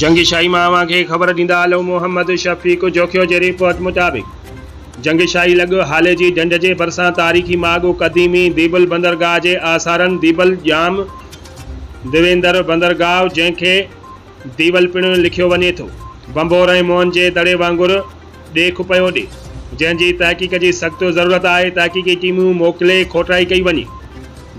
جنگ شاهي مان اوهان کي خبر ڏيندا هلون محمد شفيق جوکيو جي رپورٽ مطابق جنگ شاهي لڳ هاليجي ڍنڍ جي ڀرسان تاريخي ماڳ قديمي ديبل بندرگاهه جي آثارن ديبل ڄام دويندر بندرگاهه جنهن کي ديول پڻ لکيو وڃي ٿو ڀنڀور ۽ موهن جي دڙي وانگر ڏيک پيو ڏي جنهن جي تحقيق جي سخت ضرورت آهي تحقيقي ٽيمون موڪلي کوٽائي ڪئي وڃي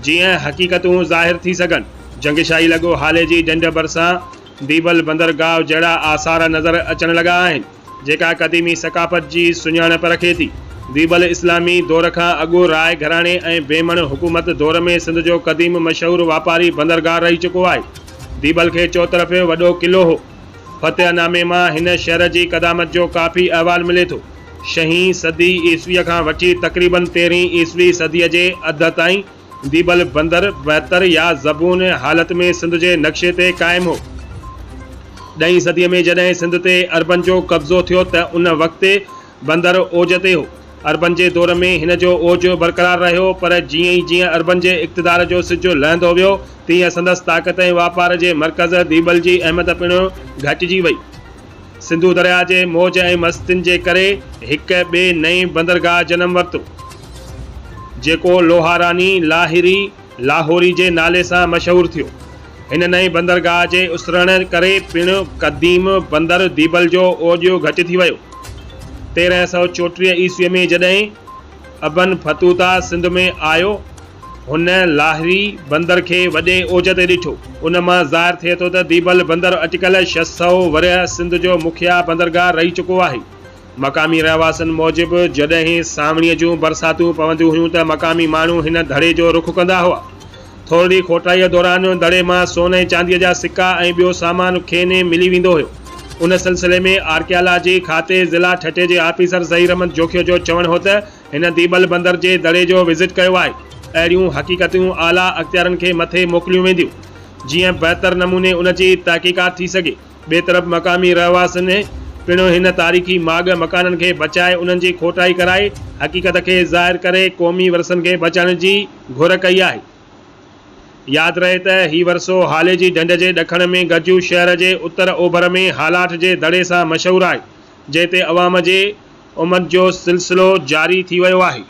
جيئن حقيقتون ظاهر ٿي سگهن جنگ شاهي لڳ هاليجي ڍنڍ ڀرسان ديبل بندرگاهه جهڙا آثار نظر اچڻ لڳا آهن، جيڪا قديمي ثقافت جي سڃاڻپ رکي ٿي. ديبل اسلامي دور کان اڳ راء گهراڻي ۽ بيمڻ حڪومت دور ۾ سنڌ جو قديم مشهور واپاري بندرگاهه رهي چڪو آهي. ديبل کي چوطرف وڏو قلعو هو. فتح نامي مان هن شهر جي قدامت جو ڪافي احوال ملي ٿو. ڇهين صدي عيسويء کان وٺي تقريباً تيرهين عيسوي صديء جي اڌ تائين ديبل بندر بهتر يا زبون حالت ۾ سنڌ جي نقشي تي قائم هو. ڏهين صديء ۾ جڏهن سنڌ تي عربن جو قبضو ٿيو ته ان وقت بندر اوج تي هو. عربن جي دور ۾ هن جو اوج برقرار رهيو پر جيئن ئي جيئن عربن جي اقتدار جو سج لهندو ويو تيئن سندس طاقت ۽ واپار جي مرڪز ديبل جي اهميت پڻ گهٽجي وئي. سنڌو درياء جي موج ۽ مستين جي ڪري هڪ ٻئي نئين بندرگاهه جنم ورتو، جيڪو لوهاراني، لاهري، لاهوري جي نالي سان مشهور ٿيو. هن نئين بندرگاهه جي اسرڻ ڪري پڻ قديم بندر ديبل جو اوڄ گهٽ ٿي ويو. 1334 عيسويء ۾ جڏهن ابن فطوطا سنڌ ۾ آيو، هن لاهري بندر کي وڏي اوج تي ڏٺو. ان مان ظاهر ٿئي ٿو ته ديبل بندر اٽڪل 600 ورهيه سنڌ جو مکيه بندرگاهه رهي چڪو آهي. مقامي رهواسين موجب جڏهن سانوڻيء جون برساتون پونديون هيون ته مقامي ماڻهو هن دڙي جو رخ ڪندا هئا. ٿورڙي کوٽائيء دوران دڙي مان سون ۽ چانديء جا سڪا ۽ ٻيو سامان کين ملي ويندو هيو. ان سلسلي ۾ آرڪيالاجي کاتي ضلع ٺٽي جي آفيسر ظهير احمد جوکيو جو چوڻ هو ته هن ديبل بندر جي دڙي جو وزٽ ڪيو آهي. اهڙيون حقيقتون اعليٰ اختيارن کي مٿي موڪليون وينديون، جيئن بهتر نموني ان جي تحقيقات ٿي سگهي. ٻئي طرف مقامي رهواسين پڻ هن تاريخي ماڳ مڪانن کي بچائي انهن جي کوٽائي ڪرائي حقيقت کي ظاهر ڪري قومي ورثن کي بچائڻ جي گهر ڪئي آهي. ياد رهي ته هي ورثو هاليجي ڍنڍ جي ڏکڻ ۾ گجو شهر جي اتر اوڀر ۾ هالاٺ جي دڙي سان مشهور آهي، جنهن تي عوام جي امد جو سلسلو جاري ٿي ويو آهي.